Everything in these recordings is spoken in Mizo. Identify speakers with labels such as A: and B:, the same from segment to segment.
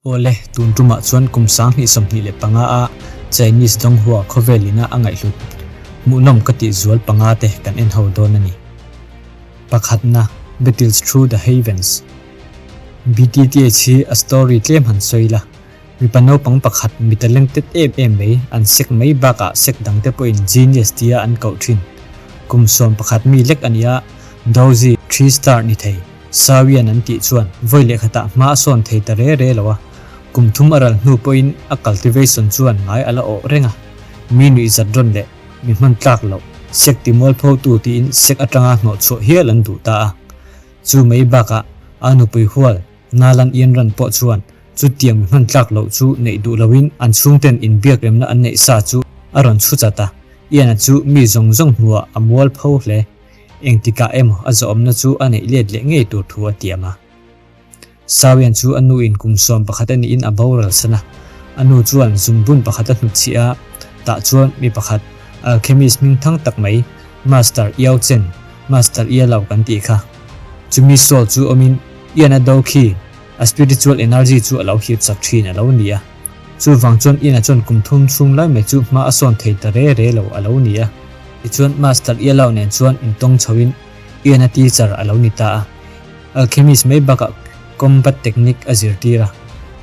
A: Awle, tun tumah chuan kum 2025 a Chinese Donghua khawvel ina a ngaihhlut hmuhnawm ka tih zual panga te kan en ho dawn a ni. Pakhatna, Battles Through the Heavens. BTTH hi a story tlem han sawi la, mipa naupang pakhat mi talented em em mai an sek mai bakah sek dangte pawhin genius tia an koh thin. Kum 11 mi lek a ni a, Doji three star ni thei. Sawian an tih chuan vawi leh khatah hma a sawn thei ta re re lo a, kum thum a ral hnu pawhin a cultivation chuan ngai a la awh reng a, mi nuih zat rawn leh mi hman tlak loh sek ti mualphotu tiin sek atanga hnawh chhuah hial an duh ta a. Chu mai bakah a nupui hual Nalan Ianran pawh chuan chutiang mi hman tlak loh chu neih duh loin an chhungten inbiakremna an neih sa chu a rawn chhu chat a, Iana chu mi zawng zawng hmuah a mualpho hle. Engtikah emaw a zawhawmna chu a neih let leh ngei tur thu a tiam a. Sawian chu a nuin kum 11 a niin a boral san a. A nu chuan zungbun pakhat a hnutchhiah a, tah chuan mi pakhat, alchemist hming thang tak mai, Master Yao Chen, Master Yellow kan tih kha. Chumi soul chu awmin Ian a do khi a spiritual energy chu a lo hip sak thin a lo ni a. Chuvang chuan Ian-a chuan kum thum chhung lai mai chu hma a sawn thei ta re re lo a lo ni a. Tichuan Master Yellow nen chuan intawng chhoin Ian-a teacher a lo ni ta a. Alchemist mai bakah combat technique a zirtir a.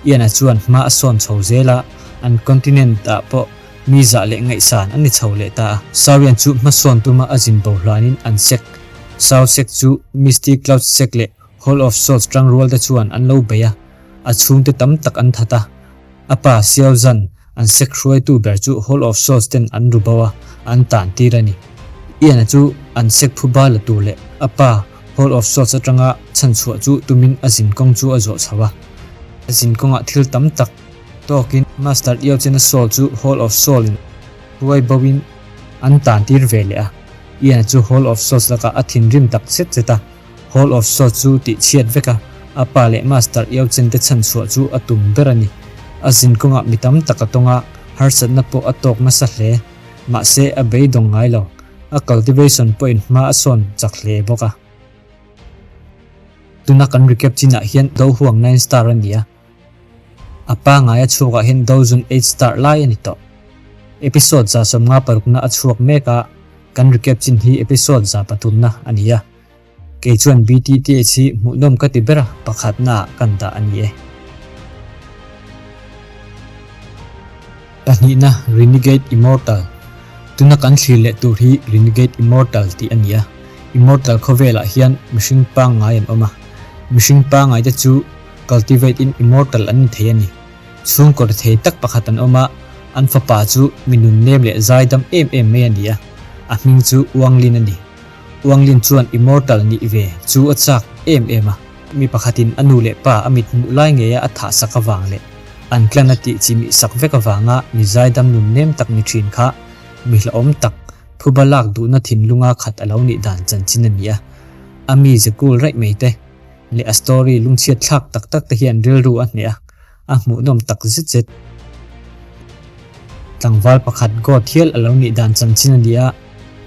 A: Ian-a chuan hma a sawn chho zel a, an continent-ah pawh mi zah leh ngaihsan a ni chho leh ta a. Sawian chu hmasawn tuma a zin bo hlanin an sek, Sao sek chu Misty Cloud sek leh Hall of Swords tangrual te chuan an lo bei a, a chhungte tam tak an that a. A pa Xiao Zhan an sek hruaitu ber chu Hall of Swords ten an ru bo a, an tan tir a ni. Ian-a chu an sek phuba la tur leh a pa Hall of Swords atanga chhanchhuah chu tumin a zinkawng chu a zawh chho a. A zinkawngah thil tam tak tawkin Master Yao Chen-a soul chu Hall of Soul in hruai bo in an tan tir ve leh a. Ian-a chu Hall of Swords lakah a thinrim tak zet zet a. Hall of Swords chu tih chhiat vek a, a pa leh Master Yao Chen te chhan chhuah chu a tum ber a ni. A zin kawngah mi tam tak a tawng a, harsatna pawh a tawk nasa hle. Mahse, a beidawng ngai lo. A cultivation pawhin hma a sawn chak hle bawk a. Tuna kan recap chinah hian Do Huang nine star a ni a. A pangai a chhuakah hian Do Zun eight star lai a ni tawh. Episode 56 na a chhuak mek a, kan recap chin hi episode 300 na a ni a. Kei chuan BTTH hi hmuhnawm ka ti ber a, pakhatnaah kan dah a ni e. Pahnihna, Renegade Immortal. Tuna kan thlir leh tur hi Renegade Immortal tih a ni a. Immortal khawvelah hian mihring pangngai an awm a. Mihring pangngai te chu cultivate in immortal an ni thei a ni. Chhungkaw rethei tak pakhat an awm a, an fapa chu mi nunnem leh zaidam em em mai a ni a. A hming chu Uanglin a ni. Uanglin chuan immortal nih ve chu a chak em em a, mi pakhatin a nu leh pa a mit hmuh lai ngeia a thah sak avang leh an clan a tih chimih sak vek avanga mi zaidam nun nem tak ni thin kha mi hlauhawm tak phuba lak duhna thinlunga khat a lo nih dan chanchin a ni a. A mi ze cool raih mai te leh a story lungchhiat thlak tak tak te hian rilru a hneh a, a hmuhnawm tak zet zet. Tlangval pakhat God hial a lo nih dan chanchin a ni a,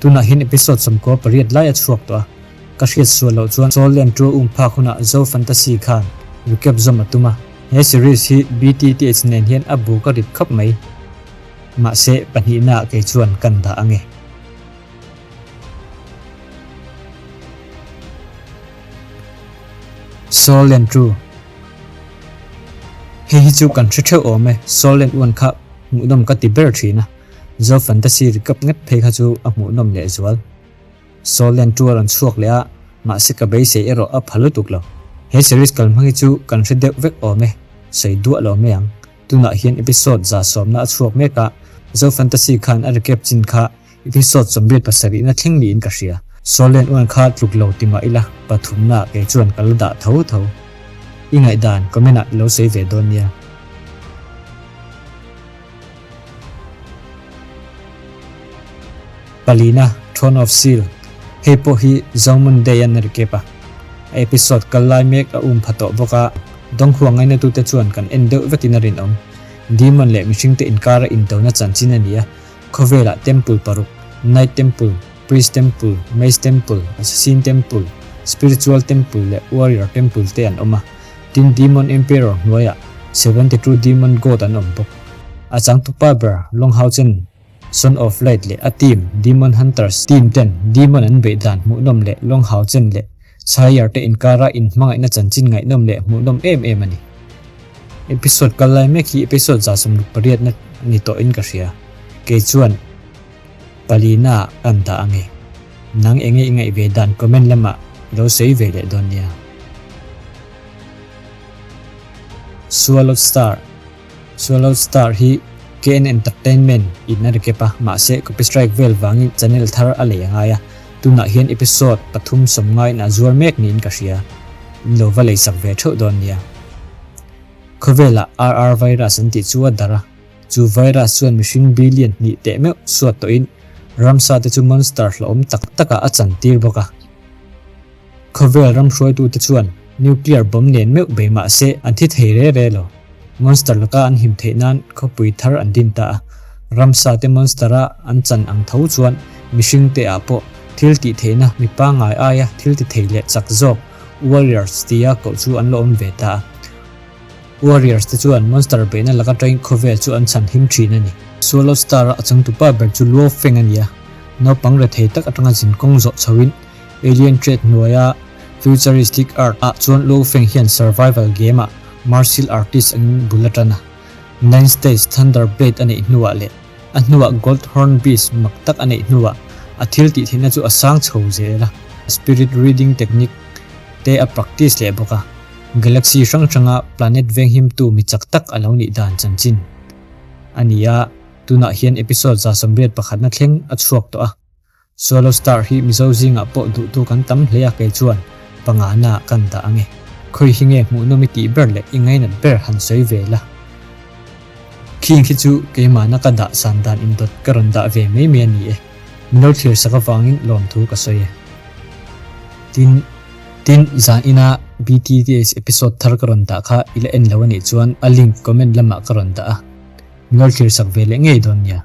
A: tunah hian episode 98 lai a chhuak tawh a, ka hriat sual loh chuan Soul Land Tour um phak hunah Zo Fantasy khan recap zawm a tum a, he series hi BTTH nen hian a bu ka rip khawp mai. Mahse, pahnihnaah kei chuan kan dah ange. Soul Land Tour Hei hi chu kan hre theuh awm e, Soul Land One kha hmuhnawm ka ti ber thin a, Zo Fantasy recap ngat phei kha chu a hmuhnawm lehzual. Soul Land 2 a rawn chhuak leh a, mahse ka beisei erawh a pha lutuk lo. He series kalhmang hi chu kan hre deuh vek awm e, sawi duah lo mai ang. Tunah hian episode 100 na a chhuak mek a, Zo Fantasy khan a recap chin kha episode 87 na thleng niin ka hria. Soul Land One kha tluk lo ti mah ila, pathumnaah kei chuan ka la dah tho tho. I ngaihdan comment ah i lo sawi ve dawn nia. Palina, Throne of Seal, Hei pawh hi Zomun Day an recap a, a episode kal lai mek a um pha tawh bawk a, Dawnghuang ngainatute chuan kan en deuh vekin a rinawm. Demon leh mihringte inkara indona chanchin a ni a, khawvelah temple paruk, Night Temple, Priest Temple, Mage Temple, Assassin Temple, Spiritual Temple leh Warrior Temple te an awm a. Tin, Demon Emperor hnuaiah 72 Demon God an awm bawk. A changtupa ber Long Hao Chen, Son of Light leh a team Demon Hunters team ten Demon an beih dan hmuhnawm leh Long Hao Chen leh Chhayar te inkara inhmangaihna chanchin ngaihnawm leh hmuhnawm em em a ni. Episode kal lai mek hi episode 68 na ni tawhin ka hria. Kei chuan palina ah kan dah ange. Nang enge i ngaih ve dan comment lamah i lo sawi ve leh dawn nia. Swallowed Star Swallowed Star hi KN Entertainment in a recap a, mahse copy strike vel vangin channel thar a lei a ngai a, tunah hian episode pathum sawm ngaiin a zuar mek niin ka hria. In lo va leisak ve theuh dawn nia. Khawvelah RR virus an tih chu a darh a, chu virus chuan mihring billion hnih teh meuh suat tawhin ramsa te chu monster hlauhawm tak takah a chantir bawk a. Khawvel ram hruaitute chuan nuclear bomb nen meuh bei mah se an thi thei re re lo. Monster laka an him theih nan khawpui thar an din ta a. Ramsa te monster a an chan ang tho chuan mihring te ah pawh thil tih theihna mi pangngai aia thil ti thei leh chak zawk warriors tia koh chu an la awm ve ta a. Warriors te chuan monster beihna laka tangin khawvel chu an chhan him thin a ni. Swallow Star a a changtupa ber chu Luo Feng a ni a, naupang rethei tak atanga zinkawng zawh chhoin Alien Trade hnuaia Futuristic Earth ah chuan Luo Feng hian survival game ah martial artist angin bul a tan a. Nine Stage Thunder Blade a neih hnuah leh a hnuah Gold Horn Beast mak tak a neih hnuah a thil tih theihna chu a sang chho zel a, spirit reading technique te a practice leh bawk a. Galaxy hrang hranga planet venghimtu mi chak tak a lo nih dan chanchin a ni a, tunah hian episode 81 na thleng a chhuak tawh a. Swallow Star hi Mizo zingah pawh duhtu kan tam hle a kei chuan pangana ah kan dah ange. Khawi hi nge hmuhnawm i tih ber leh i ngainat ber han sawi ve la. Khing khi chu keimahna ka dah san dan indawt ka rawn dah ve mai mai a ni e. Min lo thlir sak avangin lawmthu ka sawi e. Tin, tin zan ina BTTH episode thar ka rawn dah kha i la en lo a nih chuan a link comment lamah ka rawn dah a. Min lo thlir sak ve leh ngei dawn nia.